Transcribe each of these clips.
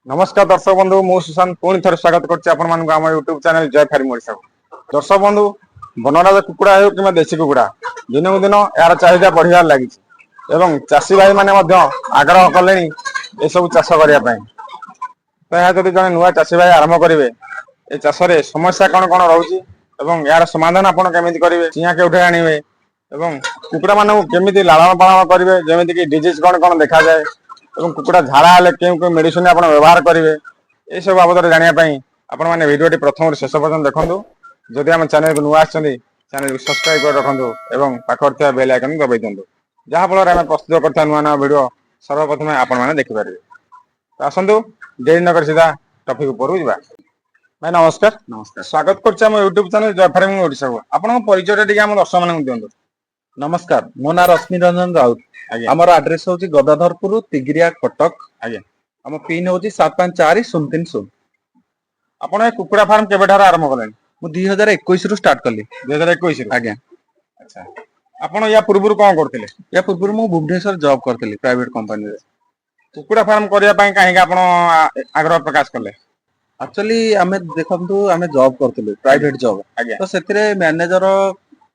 ନମସ୍କାର ଦର୍ଶକ ବନ୍ଧୁ, ମୁଁ ସୁଶାନ୍ତ ପୁଣି ଥରେ ସ୍ୱାଗତ କରୁଛି ଆପଣମାନଙ୍କୁ ଆମ ୟୁଟ୍ୟୁବ ଚ୍ୟାନେଲ ଜୟ ଫାର୍ମ ଓଡ଼ିଶାକୁ। ଦର୍ଶକ ବନ୍ଧୁ, ବନରାଜ କୁକୁଡ଼ା ହେଉ କିମ୍ବା ଦେଶୀ କୁକୁଡ଼ା, ଦିନକୁ ଦିନ ଏହାର ଚାହିଦା ବଢିବାରେ ଲାଗିଛି ଏବଂ ଚାଷୀ ଭାଇ ମାନେ ମଧ୍ୟ ଆଗ୍ରହ କଲେଣି ଏସବୁ ଚାଷ କରିବା ପାଇଁ। ତ ଏହା ଯଦି ଜଣେ ନୂଆ ଚାଷୀ ଭାଇ ଆରମ୍ଭ କରିବେ, ଏ ଚାଷରେ ସମସ୍ୟା କଣ କଣ ରହୁଛି ଏବଂ ଏହାର ସମାଧାନ ଆପଣ କେମିତି କରିବେ, ଚିଆଁ କେଉଁଠି ଆଣିବେ ଏବଂ କୁକୁଡ଼ା ମାନଙ୍କୁ କେମିତି ଲାଳନ ପାଳନ କରିବେ, ଯେମିତି କି ଡିଜିଜ କଣ କଣ ଦେଖାଯାଏ ଏବଂ କୁକୁଡ଼ା ଝାଡ଼ା ହେଲେ କେଉଁ କେଉଁ ମେଡିସିନ ଆପଣ ବ୍ୟବହାର କରିବେ, ଏସବୁ ବାବଦରେ ଜାଣିବା ପାଇଁ ଆପଣମାନେ ଭିଡ଼ିଓଟି ପ୍ରଥମରୁ ଶେଷ ପର୍ଯ୍ୟନ୍ତ ଦେଖନ୍ତୁ। ଯଦି ଆମ ଚ୍ୟାନେଲକୁ ନୂଆ ଆସିଛନ୍ତି, ଚ୍ୟାନେଲକୁ ସବସ୍କ୍ରାଇବ କରି ରଖନ୍ତୁ ଏବଂ ପାଖରେ ଥିବା ବେଲ୍ ଆଇକନ୍ ଦବାଇ ଦିଅନ୍ତୁ, ଯାହାଫଳରେ ଆମେ ପ୍ରସ୍ତୁତ କରିଥିବା ନୂଆ ନୂଆ ଭିଡ଼ିଓ ସର୍ବପ୍ରଥମେ ଆପଣମାନେ ଦେଖିପାରିବେ। ତ ଆସନ୍ତୁ, ଡେରି ନକରି ସିଧା ଟପିକ ଉପରକୁ ଯିବା। ଭାଇ, ନମସ୍କାର। ନମସ୍କାର। ସ୍ୱାଗତ କରୁଛି ଆମ ୟୁଟ୍ୟୁବ ଚ୍ୟାନେଲ ଜୟ ଫାର୍ମିଂ ଓଡ଼ିଶାକୁ। ଆପଣଙ୍କ ପରିଚୟଟା ଟିକେ ଆମ ଦର୍ଶକମାନଙ୍କୁ ଦିଅନ୍ତୁ। ନମସ୍କାର, ମୋ ନାଁ ରଶ୍ମି ରଞ୍ଜନ ରାଉତ। ଆମର ଆଡ୍ରେସ ହଉଛି ଗଦାଧରପୁର, ତିଗିରିଆ, କଟକ। ଆମ ପିନ୍ ହଉଛି 754030। ଆପଣ ଏ କୁକୁଡ଼ା ଫାର୍ମ କେବେଠାରୁ ଆରମ୍ଭ କଲେଣି? ମୁଁ 2021 ରୁ ଷ୍ଟାର୍ଟ କଲି। 2021ରୁ? ଆଜ୍ଞା। ଆଚ୍ଛା, ଆପଣ ୟା ପୂର୍ବରୁ କଣ କରୁଥିଲେ? ୟା ପୂର୍ବରୁ ମୁଁ ଭୁବନେଶ୍ୱର ଜବ୍ କରିଥିଲି ପ୍ରାଇଭେଟ କମ୍ପାନୀରେ। କୁକୁଡ଼ା ଫାର୍ମ କରିବା ପାଇଁ କାହିଁକି ଆପଣ ଆଗ୍ରହ ପ୍ରକାଶ କଲେ? ଆକ୍ଚୁଆଲି ଆମେ ଦେଖନ୍ତୁ, ଆମେ ଜବ୍ କରୁଥିଲୁ ପ୍ରାଇଭେଟ ଜବ୍। ତ ସେଥିରେ ମ୍ୟାନେଜର,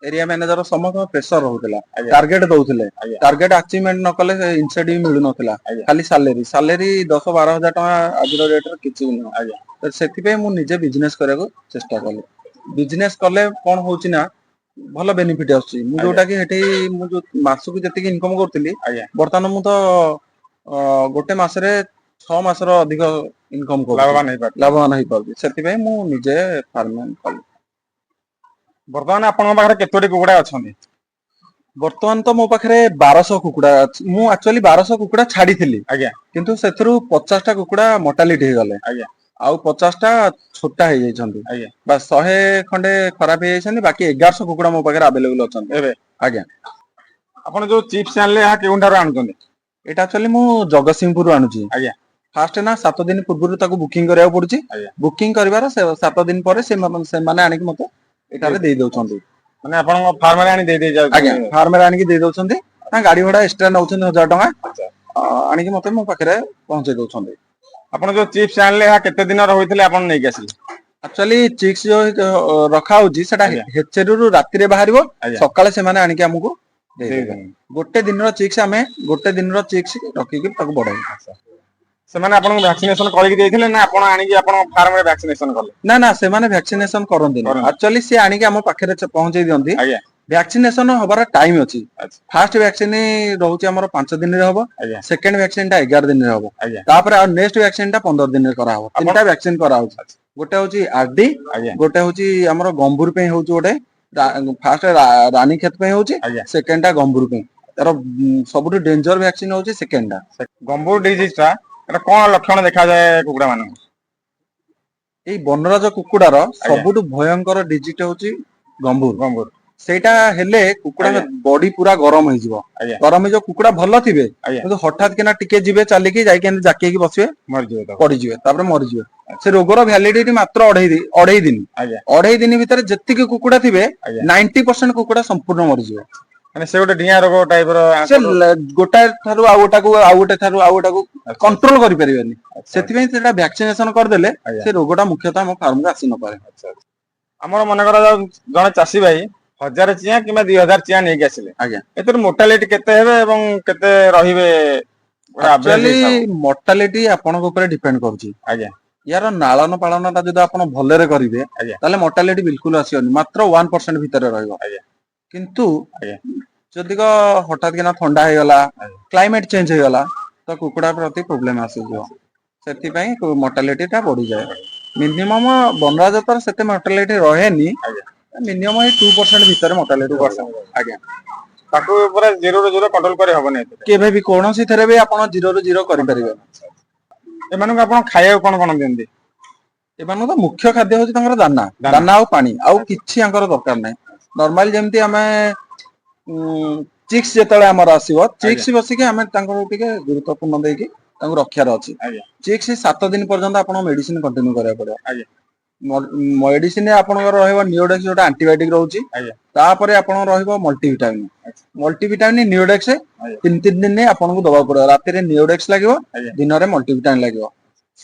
ଏରିଆ ମ୍ୟାନେଜର ସମସ୍ତଙ୍କ ପ୍ରେସର ରହୁଥିଲା। ଟାର୍ଗେଟ ଦଉଥିଲେ। ଟାର୍ଗେଟ ଆଚିଭମେଣ୍ଟ ନ କଲେ ଇନସେଣ୍ଟିଭ ମିଳୁନଥିଲା। ଖାଲି ସାଲେରୀ ସାଲେରୀ 10-12 ହଜାର ଟଙ୍କା ଆଜିର ରେଟରେ କିଛି ବି ନୁହଁ। ତ ସେଥିପାଇଁ ମୁଁ ନିଜେ ବିଜନେସ କରିବାକୁ ଚେଷ୍ଟା କଲି। ବିଜନେସ କଲେ କଣ ହଉଛି ନା ଭଲ ବେନିଫିଟ ଆସୁଛି। ମୁଁ ଯୋଉଟା କି ସେଠି ମୁଁ ଯୋଉ ମାସକୁ ଯେତିକି ଇନକମ କରୁଥିଲି, ବର୍ତ୍ତମାନ ମୁଁ ତ ଗୋଟେ ମାସରେ 6 ମାସର ଅଧିକ ଇନକମ କରୁଛି। ଲାଭବାନ ହେଇପାରୁଛି। ଲାଭବାନ ହେଇପାରୁଛି। ସେଥିପାଇଁ ମୁଁ ନିଜେ ଫାର୍ମିଂ କଲି। ବର୍ତ୍ତମାନ ଆପଣଙ୍କ ପାଖରେ କେତୋଟି କୁକୁଡ଼ା ଅଛନ୍ତି? ବର୍ତ୍ତମାନ ତ ମୋ ପାଖରେ 1200 କୁକୁଡ଼ା ଅଛି। ମୁଁ ଆକ୍ଚୁଆଲି 1200 କୁକୁଡ଼ା ଛାଡିଥିଲି। କିନ୍ତୁ ସେଥିରୁ 50ଟା କୁକୁଡ଼ା ମର୍ଟାଲିଟି ହେଇଗଲେ। ଆଉ 50ଟା ଛୋଟା ହେଇଯାଇଛନ୍ତି। ବା 100 ଖଣ୍ଡେ ଖରାପ ହେଇଯାଇଛନ୍ତି। ବାକି 1100 କୁକୁଡ଼ା ମୋ ପାଖରେ ଆଭେଲେବୁଲ ଅଛନ୍ତି। ଏବେ? ଆଜ୍ଞା। ଆପଣ ଯୋଉ ଚିକ୍ସ ଆଣିଲେ, ଏହା କେଉଁଠାରୁ ଆଣୁଛନ୍ତି? ଏଇଟା ଆକ୍ଚୁଆଲି ମୁଁ ଜଗତସିଂହପୁରରୁ ଆଣୁଛି। ଫାଷ୍ଟ ନା 7 ଦିନ ପୂର୍ବରୁ ତାକୁ ବୁକିଂ କରିବାକୁ ପଡୁଛି। ବୁକିଂ କରିବାର 7 ଦିନ ପରେ ସେମାନେ ଆଣିକି ମତେ ଏଠାରେ ଦେଇ ଦଉଛନ୍ତି। ମାନେ ଆପଣଙ୍କ ଫାର୍ମରେ ଆଣି ଦେଇ ଦେଇ ଆଜ୍ଞା। ଯାଉଛନ୍ତି? ଫାର୍ମରେ ଆଣିକି ଦେଇ ଦଉଛନ୍ତି। ନା, ଗାଡି ଭଡା ଏକ୍ସଟ୍ରା ନଉଛନ୍ତି 1000 ଟଙ୍କା। ଆଣିକି ମତେ ମୋ ପାଖରେ ପହଞ୍ଚେଇ ଦଉଛନ୍ତି। ଆପଣ ଯୋଉ ଚିକ୍ସ ଆଣିଲେ, ଏହା କେତେ ଦିନର ହୋଇଥିଲେ ଆପଣ ନେଇକି ଆସିଲେ? ଆକ୍ଚୁଆଲି ଚିକ୍ସ ଯୋଉ ରଖା ହଉଛି, ସେଟା ହେଚେରୀରୁ ରାତିରେ ବାହାରିବ। ସକାଳେ ସେମାନେ ଆଣିକି ଆମକୁ ଦେଇଦେବେ। ଦେଇଦେବେ। ଗୋଟେ ଦିନର ଚିକ୍ସ, ଆମେ ଗୋଟେ ଦିନର ଚିକ୍ସ ରଖିକି ତାକୁ ବଢାଇବୁ। ସେମାନେ ଆପଣଙ୍କୁ ଭ୍ୟାକ୍ସିନେସନ କରିକି ଦେଇଥିଲେ ନା ଆପଣ ଆଣିକି ଆପଣଙ୍କ ଫାର୍ମରେ ଭ୍ୟାକ୍ସିନେସନ କଲେ? ନା ନା ସେମାନେ ଭ୍ୟାକ୍ସିନେସନ କରନ୍ତିନି। କରନ୍ତି। ଆକ୍ଚୁଆଲି ସିଏ ଆଣିକି ଆମ ପାଖରେ ପହଞ୍ଚେଇ ଦିଅନ୍ତି। ଭ୍ୟାକ୍ସିନେସନ ହବାର ଟାଇମ ଅଛି। ଫାଷ୍ଟ ଭ୍ୟାକ୍ସିନ ରହୁଛି ଆମର 5 ଦିନରେ ହବ। ସେକେଣ୍ଡ ଭ୍ୟାକ୍ସିନ ଟା 11 ଦିନରେ ହବ। ତାପରେ ଆଉ ନେକ୍ସଟ ଭ୍ୟାକ୍ସିନ ଟା 15 ଦିନରେ କରାହବ। ତିନିଟା ଭ୍ୟାକ୍ସିନ କରାହଉଛି। ଗୋଟେ ହଉଛି ଆରଡି, ଗୋଟେ ହଉଛି ଆମର ଗମ୍ବୁର ପାଇଁ ହଉଛି, ଗୋଟେ ଫାଷ୍ଟ ରାନୀ କ୍ଷେତ ପାଇଁ ହଉଛି। ସେକେଣ୍ଡ ଟା ଗମ୍ବୁର ପାଇଁ। ତାର ସବୁଠୁ ଡେଞ୍ଜର ଭ୍ୟାକ୍ସିନ ହଉଛି ସେକେଣ୍ଡ ଟା। ଗମ୍ବୁର ଡିଜିଜ ଟା, ଏଟା କଣ ଲକ୍ଷଣ ଦେଖାଯାଏ କୁକୁଡ଼ା ମାନଙ୍କୁ? ଏଇ ବନରାଜ କୁକୁଡାର ସବୁଠୁ ଭୟଙ୍କର ଡିଜିଜ ହଉଛି ଗମ୍ବୁର। ଗମ୍ବୁର। ସେଇଟା ହେଲେ କୁକୁଡାଙ୍କ ବଡି ପୁରା ଗରମ ହେଇଯିବ। ଗରମ ହେଇଯିବ, କୁକୁଡା ଭଲ ଥିବେ, କିନ୍ତୁ ହଠାତ୍ କିନା ଟିକେ ଯିବେ ଚାଲିକି ଯାଇକି ଏମିତି ଜାକି ହେଇକି ବସିବେ, ମରିଯିବ ତ। ପଡିଯିବେ, ତାପରେ ମରିଯିବେ। ସେ ରୋଗର ଭ୍ୟାଲିଡିଟି ମାତ୍ର ଅଢେଇ ଦିନ। ଅଢେଇ ଦିନ ଭିତରେ ଯେତିକି କୁକୁଡା ଥିବେ, 90% କୁକୁଡା ସମ୍ପୂର୍ଣ୍ଣ ମରିଯିବେ। ମାନେ ସେ ଗୋଟେ ଡିଆଁ ରୋଗ ଟାଇପ ର? ସେ ଗୋଟାଏ ଠାରୁ ଆଉ ଗୋଟାକୁ, ଆଉ ଗୋଟେ ଠାରୁ ଆଉ ଗୋଟାକୁ କଣ୍ଟ୍ରୋଲ କରିପାରିବେନି। ସେଥିପାଇଁ ସେଟା ଭ୍ୟାକ୍ସିନେସନ କରିଦେଲେ ସେ ରୋଗଟା ମୁଖ୍ୟତଃ ଆମ ଫାର୍ମକୁ ଆସି ନପାରେ। ଆମର ମନେ କରାଯାଉ ଜଣେ ଚାଷୀ ଭାଇ 1000 ଚିଆଁ କିମ୍ବା 2000 ଚିଆଁ ନେଇକି ଆସିଲେ, ଏଥିରୁ ମୋର୍ଟାଲିଟି କେତେ ହେବେ ଏବଂ କେତେ ରହିବେ, ଗୋଟେ average actually ହିସାବ? ମର୍ଟାଲିଟି ଆପଣଙ୍କ ଉପରେ ଡିପେଣ୍ଡ କରୁଛି। ୟାର ଲାଳନ ପାଳନ ଟା ଯଦି ଆପଣ ଭଲରେ କରିବେ, ତାହେଲେ ମର୍ଟାଲିଟି ବିଲକୁଲ ଆସିବନି, ମାତ୍ର 1% ଭିତରେ ରହିବ। କିନ୍ତୁ ଯଦି ହଠାତ୍ କିନା ଥଣ୍ଡା ହେଇଗଲା, କ୍ଲାଇମେଟ ଚେଞ୍ଜ ହେଇଗଲା, ତ କୁକୁଡ଼ା ପ୍ରତି ପ୍ରୋବ୍ଲେମ ଆସିଯିବ। ସେଥିପାଇଁ ମର୍ଟାଲିଟି ଟା ବଢିଯାଏ। ମିନିମମ ବନରାଜ ତ ସେତେ ମର୍ଟାଲିଟି ରହେନି। ମିନିମମ ଏଇ 2% ଭିତରେ ମର୍ଟାଲିଟି। 2%। ଆଜ୍ଞା। ତାକୁ ପୁରା ଜିରୋ ରୁ ଜିରୋ କଣ୍ଟ୍ରୋଲ କରି ହବନି ଏଥିରେ? କେବେ ବି କୌଣସି ଥିରେ ବି ଆପଣ ଜିରୋ ରୁ ଜିରୋ କରିପାରିବେନି। ଏମାନଙ୍କୁ ଆପଣ ଖାଇବାକୁ କଣ କଣ ଦିଅନ୍ତି? ଏମାନଙ୍କ ତ ମୁଖ୍ୟ ଖାଦ୍ୟ ହଉଛି ତାଙ୍କର ଦାନା। ଦାନା। ଦାନା ଆଉ ପାଣି, ଆଉ କିଛି ଆଙ୍କର ଦରକାର ନାହିଁ। ନର୍ମାଲି ଯେମିତି ଆମେ ଚିକ୍ସ ଯେତେବେଳେ ଆମର ଆସିବ, ଚିକ୍ସ ବସିକି ଆମେ ତାଙ୍କୁ ଟିକେ ଗୁରୁତ୍ୱପୂର୍ଣ୍ଣ ଦେଇକି ତାଙ୍କୁ ରଖିବାର ଅଛି। ଚିକ୍ସ 7 ଦିନ ପର୍ଯ୍ୟନ୍ତ ଆପଣ ମେଡିସିନ କଣ୍ଟିନ୍ୟୁ କରିବାକୁ ପଡିବ। ମେଡିସିନ ଆପଣଙ୍କର ରହିବ ନିଓଡେକ୍ସ, ଯୋଉଟା ଆଣ୍ଟିବାୟୋଟିକ ରହୁଛି। ତାପରେ ଆପଣଙ୍କର ରହିବ ମଲ୍ଟିଭିଟାମିନ। ମଲ୍ଟିଭିଟାମିନ, ନିଓଡେକ୍ସ ତିନି ତିନି ଦିନ ଆପଣଙ୍କୁ ଦବାକୁ ପଡିବ। ରାତିରେ ନିଓଡେକ୍ସ ଲାଗିବ, ଦିନରେ ମଲ୍ଟିଭିଟାମିନ ଲାଗିବ।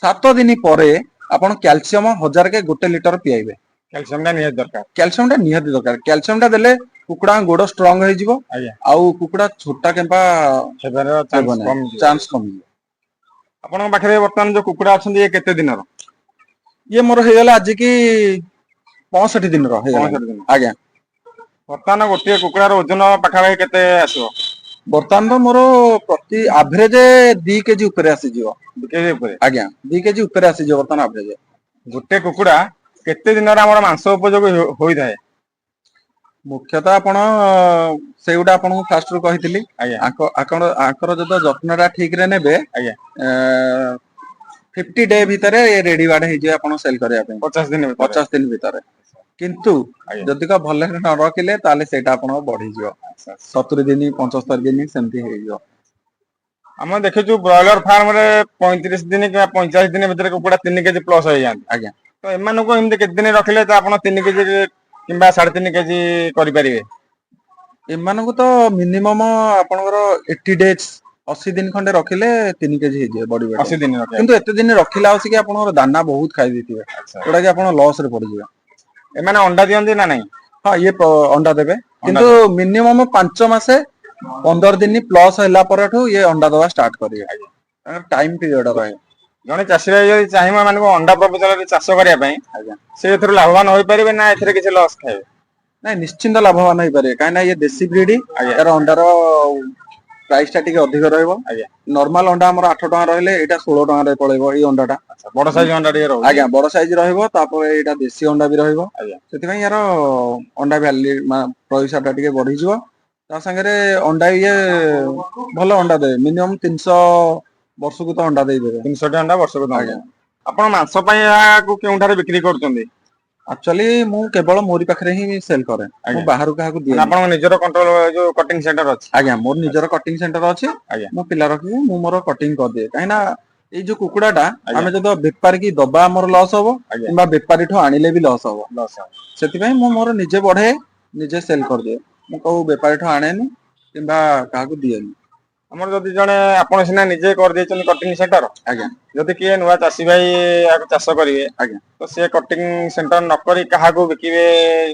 7 ଦିନ ପରେ ଆପଣ କ୍ୟାଲସିୟମ 1000 କେ 1 ଲିଟର ପିଆଇବେ। କ୍ୟାଲସିୟମ ଟା ନିହାତି ଦରକାର। କ୍ୟାଲସିୟମ ଟା ନିହାତି ଦରକାର। କ୍ୟାଲସିୟମ ଟା ଦେଲେ କୁକୁଡାଙ୍କ ଗୋଡ ଷ୍ଟ୍ରଙ୍ଗ ହେଇଯିବ ଆଉ କୁକୁଡା ଛୋଟା କେମ୍ପା ହେବାର ହେବ ଚାନ୍ସ ନାହିଁ, କମିଯିବ। ଚାନ୍ସ କମିଯିବ। ଆପଣଙ୍କ ପାଖରେ ବର୍ତ୍ତମାନ ଯୋଉ କୁକୁଡା ଅଛନ୍ତି, ଇଏ କେତେ ଦିନର? ଇଏ ମୋର ହେଇଗଲା ଆଜିକି 65 ଦିନର ହେଇଗଲା। 65 ଦିନ? ଆଜ୍ଞା। ବର୍ତ୍ତମାନ ଗୋଟିଏ କୁକୁଡାର ଓଜନ ପାଖାପାଖି କେତେ ଆସିବ? ବର୍ତ୍ତମାନ ତ ମୋର ପ୍ରତି ଆଭରେଜ 2 କେଜି ଉପରେ ଆସିଯିବ। 2 କେଜି ଉପରେ? ଆଜ୍ଞା, 2 କେଜି ଉପରେ ଆସିଯିବ ବର୍ତ୍ତମାନ ଆଭରେଜ। ଗୋଟେ କୁକୁଡା କେତେ ଦିନରେ ଆମର ମାଂସ ଉପଯୋଗ ହୋଇଥାଏ? ମୁଖ୍ୟତଃ ଆପଣ ସେଇଗୁଟା ଆପଣଙ୍କୁ ଫାଷ୍ଟ ରୁ କହିଥିଲି। ଆଙ୍କର ଯଦି ଯତ୍ନ ଟା ଠିକ ରେ ନେବେ, 50 ଡେ ଭିତରେ ରେଡି ବାଡ ହେଇଯିବ ଆପଣ ସେଲ କରିବା ପାଇଁ। 50 ଦିନ ଭିତରେ? 50 ଦିନ ଭିତରେ। କିନ୍ତୁ ଯଦି ଭଲରେ ନ ରଖିଲେ, ତାହେଲେ ସେଇଟା ଆପଣଙ୍କ ବଢିଯିବ, 70 ଦିନ, 75 ଦିନ ସେମିତି ହେଇଯିବ। ଆମେ ଦେଖିଛୁ ବ୍ରଏଲର ଫାର୍ମ ରେ 35 ଦିନ କିମ୍ବା 45 ଦିନ ଭିତରେ କୁକୁଡା 3 କେଜି ପ୍ଲସ ହେଇଯାନ୍ତି। ତ ଏମାନଙ୍କୁ ଏମିତି କେତେ ଦିନ ରଖିଲେ ତ ଆପଣ 3 କେଜି କିମ୍ବା 3.5 କେଜି କରିପାରିବେ? ଏମାନଙ୍କୁ ତ ମିନିମମ ଆପଣଙ୍କର 80 ଡେଜ୍, 80 ଦିନ ଖଣ୍ଡେ ରଖିଲେ 3 କେଜି ହେଇଯିବ ବଡି। 80 ଦିନ ରଖିଲେ? କିନ୍ତୁ ଏତେ ଦିନ ରଖିଲା ଆସିକି ଆପଣଙ୍କର ଦାନା ବହୁତ ଖାଇ ଦେଇଥିବେ, ଯୋଉଟା କି ଆପଣ ଲସ ରେ ପଡିଯିବେ। ଏମାନେ ଅଣ୍ଡା ଦିଅନ୍ତି ନା ନାଇଁ? ହଁ, ଇଏ ଅଣ୍ଡା ଦେବେ, କିନ୍ତୁ ମିନିମମ 5 ମାସେ 15 ଦିନ ପ୍ଲସ ହେଲା ପରଠୁ ଇଏ ଅଣ୍ଡା ଦବା ଷ୍ଟାର୍ଟ କରିବେ। ତାଙ୍କର ଟାଇମ ପିରିୟଡ ରହେ। ଜଣେ ଚାଷୀ ଭାଇ ଯଦି ଚାହିଁବ ଏମାନଙ୍କୁ ଅଣ୍ଡା ପ୍ରପୋଜାଲରେ ଚାଷ କରିବା ପାଇଁ, ସେ ଏଥିରୁ ଲାଭବାନ ହୋଇପାରିବେ ନା ଏଥିରେ କିଛି ଲସ୍ ଖାଇବେ? ନାଇଁ, ନିଶ୍ଚିନ୍ତ ଲାଭବାନ ହେଇପାରିବେ। କାହିଁକି ନା ଇଏ ଦେଶୀ ବ୍ରିଡ, ଏହାର ଅଣ୍ଡାର ପ୍ରାଇସ ଟା ଟିକେ ଅଧିକ ରହିବ। ନର୍ମାଲ ଅଣ୍ଡା ଆମର 8 ଟଙ୍କା ରହିଲେ, ଏଇଟା 16 ଟଙ୍କାରେ ପଳେଇବ ଏଇ ଅଣ୍ଡାଟା। ଆଚ୍ଛା, ବଡ ସାଇଜ ଅଣ୍ଡା ଟିକେ ରହୁଛି। ଆଜ୍ଞା, ବଡ ସାଇଜ ରହିବ। ତାପରେ ଏଇଟା ଦେଶୀ ଅଣ୍ଡା ବି ରହିବ। ସେଥିପାଇଁ ୟାର ଅଣ୍ଡା ଭ୍ୟାଲ୍ୟୁ ପଇସା ଟା ଟିକେ ବଢିଯିବ। ତା ସାଙ୍ଗରେ ଅଣ୍ଡା ଇଏ ଭଲ ଅଣ୍ଡା ଦେବେ। ମିନିମମ୍ 300 ବର୍ଷକୁ ତ ଅଣ୍ଡା ଦେଇଦେବେ। 300ଟି ଅଣ୍ଡା ବର୍ଷକୁ ଦଅନ୍ତି? ଆଜ୍ଞା। ଆପଣ ମାଂସ ପାଇଁ ଏହାକୁ କେଉଁଠାରେ ବିକ୍ରି କରୁଛନ୍ତି? ଆକ୍ଚୁଆଲି ମୁଁ କେବଳ ମୋରି ପାଖରେ ହିଁ ସେଲ୍ କରେ। ମୁଁ ବାହାରୁ କାହାକୁ ଦିଏ। ମାନେ ଆପଣଙ୍କ ନିଜର କଣ୍ଟ୍ରୋଲ ଯୋଉ କଟିଂ ସେଣ୍ଟର ଅଛି? ଆଜ୍ଞା, ମୋର ନିଜର କଟିଂ ସେଣ୍ଟର ଅଛି। ମୁଁ ପିଲା ରଖିକି ମୁଁ ମୋର କଟିଂ କରିଦିଏ। କାହିଁକି ନା ଏଇ ଯୋଉ କୁକୁଡା ଟା ଆମେ ଯଦି ବେପାରୀ କି ଦବା ଆମର ଲସ୍ ହବ, କିମ୍ବା ବେପାରୀଠୁ ଆଣିଲେ ବି ଲସ୍ ହବ। ଲସ୍ ହବ। ସେଥିପାଇଁ ମୁଁ ମୋର ନିଜେ ବଢେ, ନିଜେ ସେଲ୍ କରିଦିଏ। ମୁଁ କୋଉ ବେପାରୀଠୁ ଆଣେନି କିମ୍ବା କାହାକୁ ଦିଏନି। ଆମର ଯଦି ଜଣେ, ଆପଣ ସିନା ନିଜେ କରିଦେଇଛନ୍ତି କଟିଂ ସେଣ୍ଟର, ଯଦି କିଏ ନୂଆ ଚାଷୀ ଭାଇ ଏହାକୁ ଚାଷ କରିବେ, ତ ସିଏ କଟିଂ ସେଣ୍ଟର ନ କରି କାହାକୁ ବିକିବେ,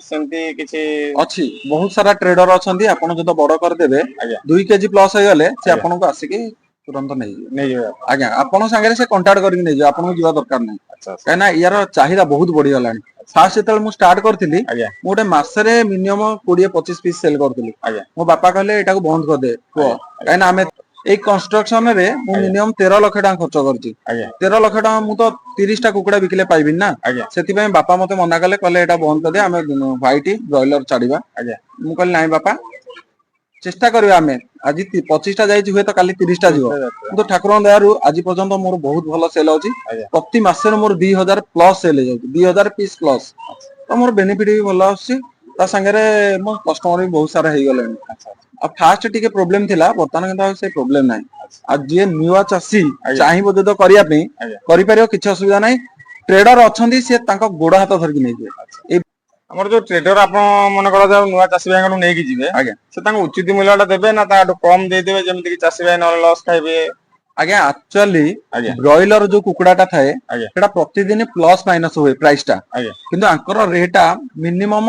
ସେମିତି କିଛି? ଅଛି, ବହୁତ ସାରା ଟ୍ରେଡର ଅଛନ୍ତି। ଆପଣ ଯଦି ବଡ କରିଦେବେ, 2 କେଜି ପ୍ଲସ ହେଇଗଲେ ସେ ଆପଣଙ୍କୁ ଆସିକି ତୁରନ୍ତ ନେଇଯିବେ। ନେଇଯିବେ? ଆଜ୍ଞା, ଆପଣଙ୍କ ସାଙ୍ଗରେ ସେ କଣ୍ଟାକ୍ଟ କରିକି ନେଇଯିବେ, ଆପଣଙ୍କୁ ଯିବା ଦରକାର ନାହିଁ। ଆଚ୍ଛା ଆଚ୍ଛା। କାହିଁକିନା ୟାର ଚାହିଦା ବହୁତ ବଢିଗଲାଣି। ଫାଷ୍ଟ ଯେତେବେଳେ ମୁଁ ଷ୍ଟାର୍ଟ କରିଥିଲି, ମୁଁ ଗୋଟେ ମାସରେ ମିନିମମ 20-25 ପିସ୍ ସେଲ୍ କରୁଥିଲି। ମୋ ବାପା କହିଲେ, ଏଇଟାକୁ ବନ୍ଦ କରିଦେ ପୁଅ। କାହିଁକିନା ଆମେ ଏଇ କନଷ୍ଟ୍ରକ୍ସନ ରେ ମୁଁ ମିନିମମ 13 ଲକ୍ଷ ଟଙ୍କା ଖର୍ଚ୍ଚ କରିଛି। 13 ଲକ୍ଷ ଟଙ୍କା ମୁଁ ତ 30ଟା କୁକୁଡା ବିକିଲେ ପାଇବିନି ନା। ସେଥିପାଇଁ ବାପା ମତେ ମନା କଲେ, କହିଲେ ଏଇଟା ବନ୍ଦ କରିଦେ, ଆମେ ହ୍ୱାଇଟ ବ୍ରଏଲର ଛାଡିବା। ମୁଁ କହିଲି, ନାଇଁ ବାପା, ଚେଷ୍ଟା କରିବା ଆମେ। ଆଜି 25ଟା ଯାଇଛି, ହୁଏତ କାଲି 30ଟା ଯିବ। କିନ୍ତୁ ଠାକୁରଙ୍କ ଦୟାରୁ ଆଜି ପର୍ଯ୍ୟନ୍ତ ମୋର ବହୁତ ଭଲ ସେଲ୍ ଅଛି। ପ୍ରତି ମାସରେ ମୋର 2000 ପ୍ଲସ ସେଲ୍ ହେଇଯାଉଛି, 2000 ପିସ୍ ପ୍ଲସ। ତ ମୋର ବେନିଫିଟ ବି ଭଲ ଆସୁଛି, ତା ସାଙ୍ଗରେ ମୋ କଷ୍ଟମର ବି ବହୁତ ସାରା ହେଇଗଲେଣି। ଆଉ ଫାଷ୍ଟ ଟିକେ ପ୍ରୋବ୍ଲେମ ଥିଲା, ବର୍ତ୍ତମାନ କିନ୍ତୁ ଆଉ ସେ ପ୍ରୋବ୍ଲେମ ନାହିଁ। ଆଉ ଯିଏ ନୂଆ ଚାଷୀ ଚାହିଁବ ଯଦି କରିବା ପାଇଁ, କରିପାରିବ, କିଛି ଅସୁବିଧା ନାହିଁ। ଟ୍ରେଡର ଅଛନ୍ତି, ସିଏ ତାଙ୍କ ଗୋଡ ହାତ ଧରିକି ନେଇଯିବେ ଏଇ। ଆମର ଯୋଉ ଟ୍ରେଡର, ଆପଣ ମନେ କରାଯାଉ ନୂଆ ଚାଷୀ ଭାଇଙ୍କଠୁ ନେଇକି ଯିବେ, ସେ ତାଙ୍କୁ ଉଚିତ ମୂଲ୍ୟ ଟା ଦେବେ ନା ତାଠୁ କମ ଦେଇଦେବେ, ଯେମିତି କି ଚାଷୀ ଭାଇ ନହେଲେ ଲସ୍ ଖାଇବେ? ଆଜ୍ଞା, ଆକ୍ଚୁଆଲି ବ୍ରଏଲର ଯୋଉ କୁକୁଡାଟା ଥାଏ, ସେଟା ପ୍ରତିଦିନ ପ୍ଲସ ମାଇନସ ହୁଏ ପ୍ରାଇସ ଟା। କିନ୍ତୁ ଆଙ୍କର ରେଟ୍ ଟା ମିନିମମ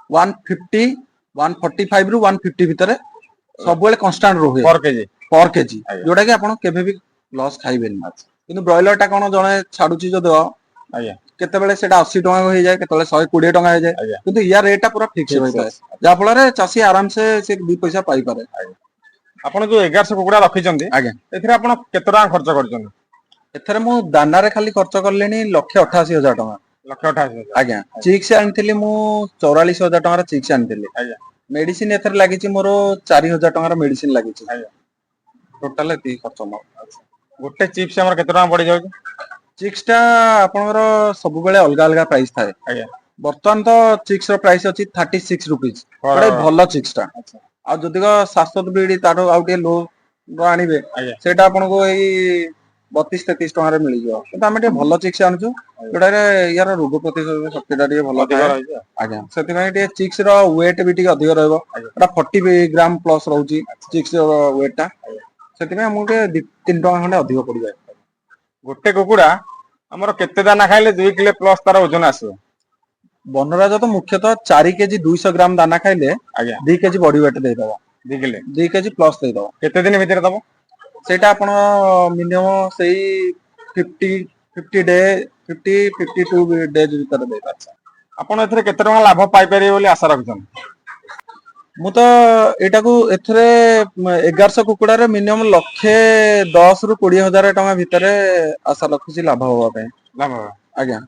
150, 145 ରୁ 150 ଭିତରେ ସବୁବେଳେ କନଷ୍ଟାଣ୍ଟ ରୁହେ। ପର କେଜି? ପର କେଜି। ଯୋଉଟା କି ଆପଣ କେବେ ବି ଲସ୍ ଖାଇବେନି। କିନ୍ତୁ ବ୍ରଏଲର ଟା କଣ, ଜଣେ ଛାଡୁଛି ଯଦି, କେତେବେଳେ ସେଟା 80 ଟଙ୍କା ହେଇଯାଏ, କେତେବେଳେ 120 ଟଙ୍କା ହେଇଯାଏ। କିନ୍ତୁ ୟା ରେଟ୍ ଟା ପୁରା ଫିକ୍ସ Fix ରହିଥାଏ, ଅଛି। ଯାହା ଫଳରେ ଚାଷୀ ଆରାମସେ ସେ 2 ପଇସା ପାଇପାରେ। ଆପଣ ଯୋଉ 1100 କୁକୁଡା ରଖିଛନ୍ତି, ଏଥିରେ ଆପଣ କେତେ ଟଙ୍କା ଖର୍ଚ୍ଚ କରିଛନ୍ତି? ଏଥିରେ ମୁଁ ଦାନାରେ ଖାଲି ଖର୍ଚ୍ଚ କଲିଣି 1,88,000 ଟଙ୍କା। 1,88,000? ଆଜ୍ଞା, ଚିକ୍ସ ଆଣିଥିଲି ମୁଁ, 44,000 ଟଙ୍କାର ଚିକ୍ସ ଆଣିଥିଲି। ମେଡିସିନ ଏଥିରେ ଲାଗିଛି ମୋର, 4,000 ଟଙ୍କାର ମେଡିସିନ ଲାଗିଛି। ଟୋଟାଲ ଏତିକି ଖର୍ଚ୍ଚ ମୋର। ଗୋଟେ ଚିପ୍ସ ଆମର କେତେ ଟଙ୍କା ପଡିଯାଉଛି? ଚିକ୍ସ ଟା ଆପଣଙ୍କର ସବୁବେଳେ ଅଲଗା ଅଲଗା ପ୍ରାଇସ୍ ଥାଏ। ବର୍ତ୍ତମାନ ତ ଚିକ୍ସ ର ପ୍ରାଇସ୍ ଅଛି 36 ରୁପିଜ, ଗୋଟେ ଭଲ ଚିକ୍ସ ଟା। ଆଉ ଯଦି ଶାଶ୍ୱତ ବ୍ରିଡ, ତାଠୁ ଆଉ ଟିକେ ଲୋ ର ଆଣିବେ, ସେଇଟା ଆପଣଙ୍କୁ ଏଇ 32-33 ଟଙ୍କାରେ ମିଳିଯିବ। କିନ୍ତୁ ଆମେ ଟିକେ ଭଲ ଚିକ୍ସ ଆଣୁଛୁ, ଯୋଉଟାରେ ୟାର ରୋଗ ପ୍ରତିରୋଧକ ଶକ୍ତି ଟା ଟିକେ ଭଲ ଅଧିକ ଥାଏ। ରହିଛି ଆଉ। ଆଜ୍ଞା, ସେଥିପାଇଁ ଟିକେ ଚିକ୍ସ ର ୱେଟ୍ ବି ଟିକେ ଅଧିକ ରହିବ। ଏଟା 40 ଗ୍ରାମ ପ୍ଲସ ରହୁଛି ଚିକ୍ସ ର ୱେଟ୍ ଟା। ସେଥିପାଇଁ ଆମକୁ ଟିକେ 2-3 ଟଙ୍କା ଖଣ୍ଡେ ଅଧିକ ପଡିଯାଏ। ଗୋଟେ କୁକୁଡ଼ା ଆମର କେତେ ଦାନା ଖାଇଲେ 2 କିଲୋ ପ୍ଲସ ତାର ଓଜନ ଆସିବ? ବନରାଜ ତ ମୁଖ୍ୟତଃ 4 କେଜି 200 ଗ୍ରାମ ଦାନା ଖାଇଲେ 2 କେଜି ବଡି ୱେଟ୍ ଦେଇଦବ। 2 କିଲୋ? 2 କେଜି ପ୍ଲସ ଦେଇଦବ। କେତେ ଦିନ ଭିତରେ ଦବ? ସେଇଟା ଆପଣ ମିନିମମ୍ ସେଇ 50 day, 50, 52 days ଭିତରେ ଦେଇଦବ। ଆପଣ ଏଥିରେ କେତେ ଟଙ୍କା ଲାଭ ପାଇପାରିବେ ବୋଲି ଆଶା ରଖୁଛନ୍ତି? ମୁଁ ତ ଏଇଟାକୁ ଏଥିରେ 1100 କୁକୁଡାରେ ମିନିମମ୍ 1,10,000 ରୁ 20,000 ଟଙ୍କା ଭିତରେ ଆଶା ରଖୁଛି ଲାଭ ହବା ପାଇଁ। ଲାଭ ହବ? ଆଜ୍ଞା।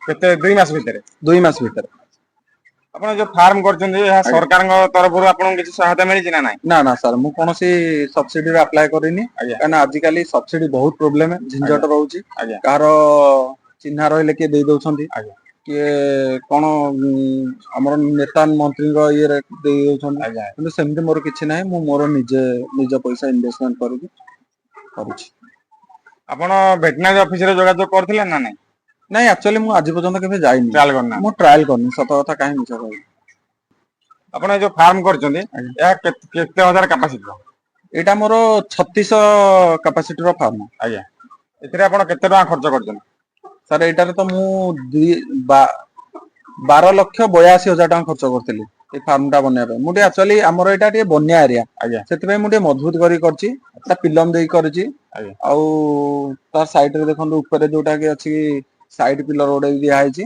କେତେ, 2 ମାସ ଭିତରେ? 2 ମାସ ଭିତରେ। ଆପଣ ଯୋଉ ଫାର୍ମ କରିଛନ୍ତି, ଏହା ସରକାରଙ୍କ ତରଫରୁ ଆପଣଙ୍କୁ କିଛି ସହାୟତା ମିଳିଛି ନା ନାହିଁ? ନା ନା ସାର୍, ମୁଁ କୌଣସି ସବସିଡିରେ ଆପ୍ଲାଏ କରିନି। କାହିଁକିନା ଆଜିକାଲି ସବସିଡି ବହୁତ ପ୍ରୋବ୍ଲେମ, ଝିଞ୍ଝଟ ରହୁଛି। କାହାର ଚିହ୍ନା ରହିଲେ କିଏ ଦେଇ ଦଉଛନ୍ତି, କିଏ କଣ ଆମର ନେତା ମନ୍ତ୍ରୀଙ୍କ ଇଏରେ ଦେଇ ଦଉଛନ୍ତି। କିନ୍ତୁ ସେମିତି ମୋର କିଛି ନାହିଁ। ମୁଁ ମୋର ନିଜେ ନିଜ ପଇସା ଇନଭେଷ୍ଟମେଣ୍ଟ କରିକି କରୁଛି। ଆପଣ ଭେଟନାରୀ ଅଫିସରେ ଯୋଗାଯୋଗ କରିଥିଲେ ନା ନାଇଁ? ନାଇଁ, ଆକ୍ଚୁଆଲି ମୁଁ ଆଜି ପର୍ଯ୍ୟନ୍ତ କେବେ ଯାଇନି। ଟ୍ରାଏଲ କରିନାହାନ୍ତି? ମୁଁ ଟ୍ରାଏଲ କରିନି, ସତ କଥା, କାହିଁ ମିଛ କହିବି। ଆପଣ ଏ ଯୋଉ ଫାର୍ମ କରିଛନ୍ତି, ଏହା କେତେ କେତେ ହଜାର କାପାସିଟିର? ଏଇଟା ମୋର 36 କାପାସିଟିର ଫାର୍ମ। ଆଜ୍ଞା, ଏଥିରେ ଆପଣ କେତେ ଟଙ୍କା ଖର୍ଚ୍ଚ କରିଛନ୍ତି? ସାର୍, ଏଇଟାରେ ତ ମୁଁ 12,82,000 ଟଙ୍କା ଖର୍ଚ୍ଚ କରିଥିଲି ଏଇ ଫାର୍ମ ଟା ବନେଇବା ପାଇଁ। ମୁଁ ଟିକେ ଆକ୍ଚୁଆଲି ଆମର ଏଇଟା ଟିକେ ବନ୍ୟା ଏରିଆ, ସେଥିପାଇଁ ମୁଁ ଟିକେ ମଜବୁତ କରି କରିଛି। ତା ପିଲର ଦେଇକି କରିଛି। ଆଉ ତା ସାଇଡ ରେ ଦେଖନ୍ତୁ, ଉପରେ ଯୋଉଟା କି ଅଛି, ସାଇଡ ପିଲର ଗୋଟେ ବି ଦିଆ ହେଇଛି।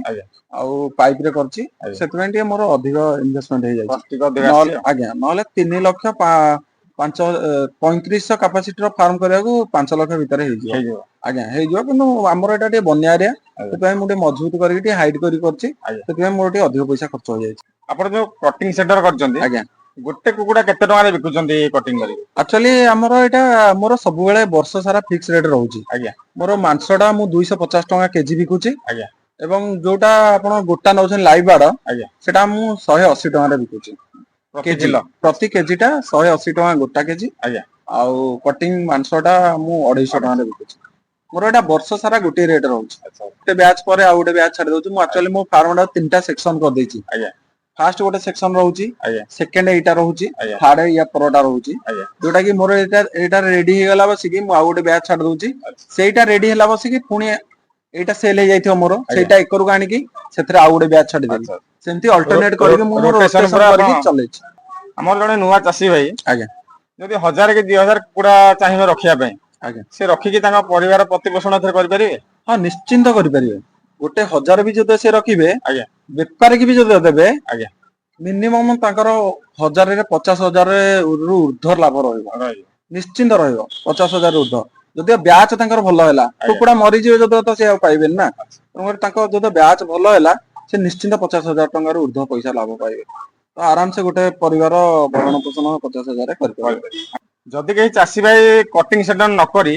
ଆଉ ପାଇପ ରେ କରିଛି। ସେଥିପାଇଁ ଟିକେ ମୋର ଅଧିକ ଇନଭେଷ୍ଟମେଣ୍ଟ ହେଇଯାଇଛି। କଷ୍ଟ ଟିକେ ଅଧିକ ନହେଲେ ଆସିଛି ଆଉ। ଆଜ୍ଞା, ନହେଲେ 3 ଲକ୍ଷ ପାଞ୍ଚ 3500 କାପାସିଟିର ଫାର୍ମ କରିବାକୁ 5 ଲକ୍ଷ ଭିତରେ ହେଇଯିବ। ହେଇଯିବ? ଆଜ୍ଞା, ହେଇଯିବ। କିନ୍ତୁ ଆମର ଏଇଟା ଟିକେ ବନ୍ୟା ଏରିଆ, ସେଥିପାଇଁ ମୁଁ ଟିକେ ମଜବୁତ କରିକି ଟିକେ ହାଇଟ୍ କରି କରିଛି। ସେଥିପାଇଁ ମୋର ଟିକେ ଅଧିକ ପଇସା ଖର୍ଚ୍ଚ ହେଇଯାଇଛି। ଆପଣ ଯୋଉ କଟିଂ ସେଣ୍ଟର କରିଛନ୍ତି, ଗୋଟେ କୁକୁଡ଼ା କେତେ ଟଙ୍କାରେ ବିକୁଛନ୍ତି କଟିଂ କରିକି? ଆକ୍ଚୁଆଲି ଆମର ଏଇଟା ମୋର ସବୁବେଳେ ବର୍ଷ ସାରା ଫିକ୍ସ ରେଟ୍ ରହୁଛି। ମୋର ମାଂସ ଟା ମୁଁ 250 ଟଙ୍କା କେଜି ବିକୁଛି। ଏବଂ ଯୋଉଟା ଆପଣ ଗୋଟା ନଉଛନ୍ତି ଲାଇଭ ବାର୍ଡ, ସେଟା ମୁଁ 180 ଟଙ୍କାରେ ବିକୁଛି। ପ୍ରତି କେଜି। କିଲୋ? ପ୍ରତି କେଜି ଟା 180 ଟଙ୍କା ଗୋଟା କେଜି। ଆଉ କଟିଂ ମାଂସ ଟା ମୁଁ 250 ଟଙ୍କାରେ ବିକୁଛି। ମୋର ଏଇଟା ବର୍ଷ ସାରା ଗୋଟିଏ ରେଟ୍ ରହୁଛି। ଗୋଟେ ବ୍ୟାଚ୍ ପରେ ଆଉ ଗୋଟେ ବ୍ୟାଚ୍ ଛାଡି ଦଉଛି ମୁଁ। ଆକ୍ଚୁଆଲି ମୋ ଫାର୍ମ ଟା ତିନିଟା ସେକ୍ସନ କରିଦେଇଛି। ଫାର୍ଷ୍ଟ ଗୋଟେ ସେକ୍ସନ ରହୁଛି, ସେକେଣ୍ଡ ଏଇଟା ରହୁଛି, ଥାର୍ଡ ୟା ପରଟା ରହୁଛି। ଯୋଉଟା କି ମୋର ଏଇଟା ଏଇଟା ରେଡି ହେଇଗଲା ବସିକି ମୁଁ ଆଉ ଗୋଟେ ବ୍ୟାଚ୍ ଛାଡି ଦଉଛି। ସେଇଟା ରେଡି ହେଲା ବସିକି ପୁଣି ଏଇଟା ସେଲ୍ ହେଇଯାଇଥିବ ମୋର, ସେଇଟା ଏକରକୁ ଆଣିକି ସେଥିରେ ଆଉ ଗୋଟେ ବ୍ୟାଚ୍ ଛାଡିଦେବି। ସେମିତି ଅଲ୍ଟରନେଟ କରିକି ମୁଁ ମୋର rotation rotation ପୁରା କରିକି ଚଲେଇଛି। ଆମର ଜଣେ ନୂଆ ଚାଷୀ ଭାଇ ଯଦି 1000 କି 2000 କୁକୁଡ଼ା ଚାହିଁବେ ରଖିବା ପାଇଁ, ସେ ରଖିକି ତାଙ୍କ ପରିବାର ପ୍ରତିପୋଷଣ ଏଥିରେ କରିପାରିବେ? ହଁ, ନିଶ୍ଚିନ୍ତ କରିପାରିବେ। ଗୋଟେ 1000 ବି ଯଦି ସେ ରଖିବେ, ବେପାରୀକି ବି ଯଦି ଦେବେ, ମିନିମମ୍ ତାଙ୍କର 1000ରେ 50,000 ରୁ ଉର୍ଦ୍ଧ୍ୱ ଲାଭ ରହିବ। ରହିବ। ନିଶ୍ଚିନ୍ତ ରହିବ 50,000 ଉର୍ଦ୍ଧ୍ୱ। ଯଦି ବ୍ୟାଚ୍ ତାଙ୍କର ଭଲ ହେଲା, କୁକୁଡ଼ା ମରିଯିବେ ଯଦି ତ ସେ ଆଉ ପାଇବେନି ନା। ତେଣୁକରି ତାଙ୍କ ଯଦି ବ୍ୟାଚ୍ ଭଲ ହେଲା, ସେ ନିଶ୍ଚିନ୍ତ 50,000 ଟଙ୍କାରୁ ଉର୍ଦ୍ଧ୍ୱ ପଇସା ଲାଭ ପାଇବେ। ତ ଆରାମସେ ଗୋଟେ ପରିବାର ଭରଣ ପୋଷଣ 50,000 କରିପାରିବେ। ଯଦି କେହି ଚାଷୀ ଭାଇ କଟିଂ ସେଣ୍ଟର ନ କରି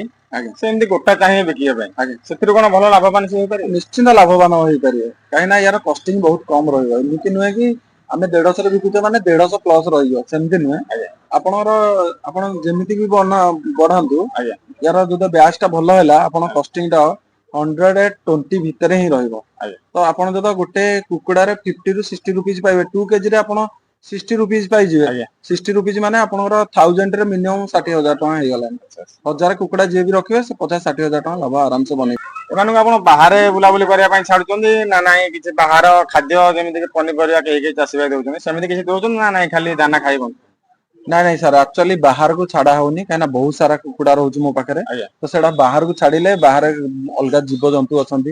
ସେ ଏମିତି ଗୋଟା ଚାହିଁବେ ବିକିବା ପାଇଁ, ସେଥିରୁ କଣ ଭଲ ଲାଭବାନ ସେ ହେଇପାରିବେ? ନିଶ୍ଚିନ୍ତ ଲାଭବାନ ହେଇପାରିବେ। କାହିଁକି ନା ୟାର କଷ୍ଟିଂ ବହୁତ କମ ରହିବ। ଏମିତି ନୁହେଁ କି ଆମେ 150ରେ ବିକୁଛେ ମାନେ 150 ପ୍ଲସ ରହିଯିବ, ସେମିତି ନୁହେଁ। ଆପଣଙ୍କର ଆପଣ ଯେମିତି ବି ବଢାନ୍ତୁ, ୟାର ଯଦି ବ୍ୟାଚ୍ ଟା ଭଲ ହେଲା, ଆପଣ କଷ୍ଟିଂ ଟା 120 ଭିତରେ ହିଁ ରହିବ। ତ ଆପଣ ଯଦି ଗୋଟେ କୁକୁଡାରେ 50 ରୁ 60 ରୁପିଜ ପାଇବେ, 2 କେଜିରେ ଆପଣ 60 ରୁପିଜ ପାଇଯିବେ। 60 ରୁପିଜ ମାନେ ଆପଣଙ୍କର 1000 ରେ ମିନିମମ୍ 60,000 ଟଙ୍କା ହେଇଗଲାଣି। 1000 କୁକୁଡା ଯିଏ ବି ରଖିବେ, ସେ 50-60 ହଜାର ଟଙ୍କା ଲାଭ ଆରାମସେ ବନେଇବେ। ଏମାନଙ୍କୁ ଆପଣ ବାହାରେ ବୁଲାବୁଲି କରିବା ପାଇଁ ଛାଡୁଛନ୍ତି ନା ନାଇଁ? କିଛି ବାହାର ଖାଦ୍ୟ, ଯେମିତି କି ପନିପରିବା କେହି କେହି ଚାଷୀ ଭାଇ ଦଉଛନ୍ତି, ସେମିତି କିଛି ଦଉଛନ୍ତି ନା ନାଇଁ, ଖାଲି ଦାନା ଖାଇବ? ନାଇଁ ନାଇଁ ସାର୍, ଆକ୍ଚୁଆଲି ବାହାରକୁ ଛାଡା ହଉନି। କାହିଁକିନା ବହୁତ ସାରା କୁକୁଡା ରହୁଛି ମୋ ପାଖରେ। ତ ସେଇଟା ବାହାରକୁ ଛାଡିଲେ ବାହାରେ ଅଲଗା ଜୀବଜନ୍ତୁ ଅଛନ୍ତି,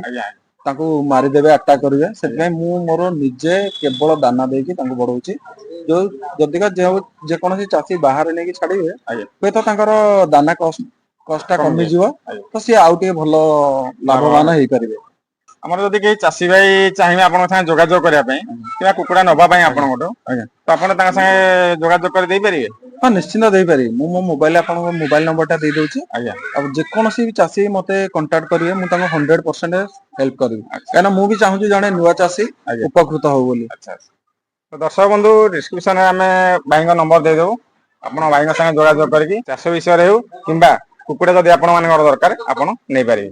ତାଙ୍କୁ ମାରିଦେବେ, ଆଟାକ୍ କରିବେ। ସେଥିପାଇଁ ମୁଁ ମୋର ନିଜେ କେବଳ ଦାନା ଦେଇକି ତାଙ୍କୁ ବଢଉଛି। ଯୋଉ ଯଦିକା ଯେଉଁ ଯେକୌଣସି ଚାଷୀ ବାହାରେ ନେଇକି ଛାଡିବେ, ହୁଏତ ତାଙ୍କର ଦାନା କଷ୍ଟ ଟା କମିଯିବ। କମିଯିବ। ତ ସିଏ ଆଉ ଟିକେ ଭଲ ଲାଭବାନ ହେଇପାରିବେ। ଆମର ଯଦି କେହି ଚାଷୀ ଭାଇ ଚାହିଁବେ ଆପଣଙ୍କ ସାଙ୍ଗେ ଯୋଗାଯୋଗ କରିବା ପାଇଁ କିମ୍ବା କୁକୁଡ଼ା ନବା ପାଇଁ ଆପଣଙ୍କଠୁ, ତ ଆପଣ ତାଙ୍କ ସାଙ୍ଗେ ଯୋଗାଯୋଗ କରି ଦେଇପାରିବେ? ହଁ, ନିଶ୍ଚିନ୍ତ ଦେଇପାରିବି। ମୁଁ ମୋ ମୋବାଇଲ, ଆପଣଙ୍କ ମୋବାଇଲ ନମ୍ବର ଟା ଦେଇଦଉଛି। ଆଉ ଯେକୌଣସି ବି ଚାଷୀ ମତେ କଣ୍ଟାକ୍ଟ କରିବେ, ମୁଁ ତାଙ୍କୁ 100% ହେଲ୍ପ କରିବି। କାହିଁକିନା ମୁଁ ବି ଚାହୁଁଛି ଜଣେ ନୂଆ ଚାଷୀ ଉପକୃତ ହଉ ବୋଲି। ଆଚ୍ଛା ଆଚ୍ଛା। ତ ଦର୍ଶକ ବନ୍ଧୁ, ଡିସ୍କ୍ରିପସନରେ ଆମେ ଭାଇଙ୍କ ନମ୍ବର ଦେଇଦେବୁ। ଆପଣ ଭାଇଙ୍କ ସାଙ୍ଗେ ଯୋଗାଯୋଗ କରିକି ଚାଷ ବିଷୟରେ ହେଉ କିମ୍ବା କୁକୁଡ଼ା ଯଦି ଆପଣ ମାନଙ୍କର ଦରକାର, ଆପଣ ନେଇପାରିବେ।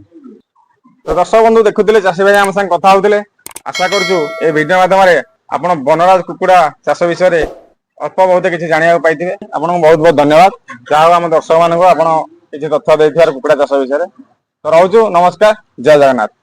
ତ ଦର୍ଶକ ବନ୍ଧୁ, ଦେଖୁଥିଲେ ଚାଷୀ ଭାଇ ଆମ ସାଙ୍ଗେ କଥା ହଉଥିଲେ। ଆଶା କରୁଛୁ ଏ ଭିଡିଓ ମାଧ୍ୟମରେ ଆପଣ ବନରାଜ କୁକୁଡ଼ା ଚାଷ ବିଷୟରେ ଅଳ୍ପ ବହୁତ କିଛି ଜାଣିବାକୁ ପାଇଥିବେ। ଆପଣଙ୍କୁ ବହୁତ ବହୁତ ଧନ୍ୟବାଦ। ଯାହା ହଉ, ଆମ ଦର୍ଶକ ମାନଙ୍କୁ ଆପଣ କିଛି ତଥ୍ୟ ଦେଇଥିବାରୁ କୁକୁଡ଼ା ଚାଷ ବିଷୟରେ। ତ ରହୁଛୁ, ନମସ୍କାର, ଜୟ ଜଗନ୍ନାଥ।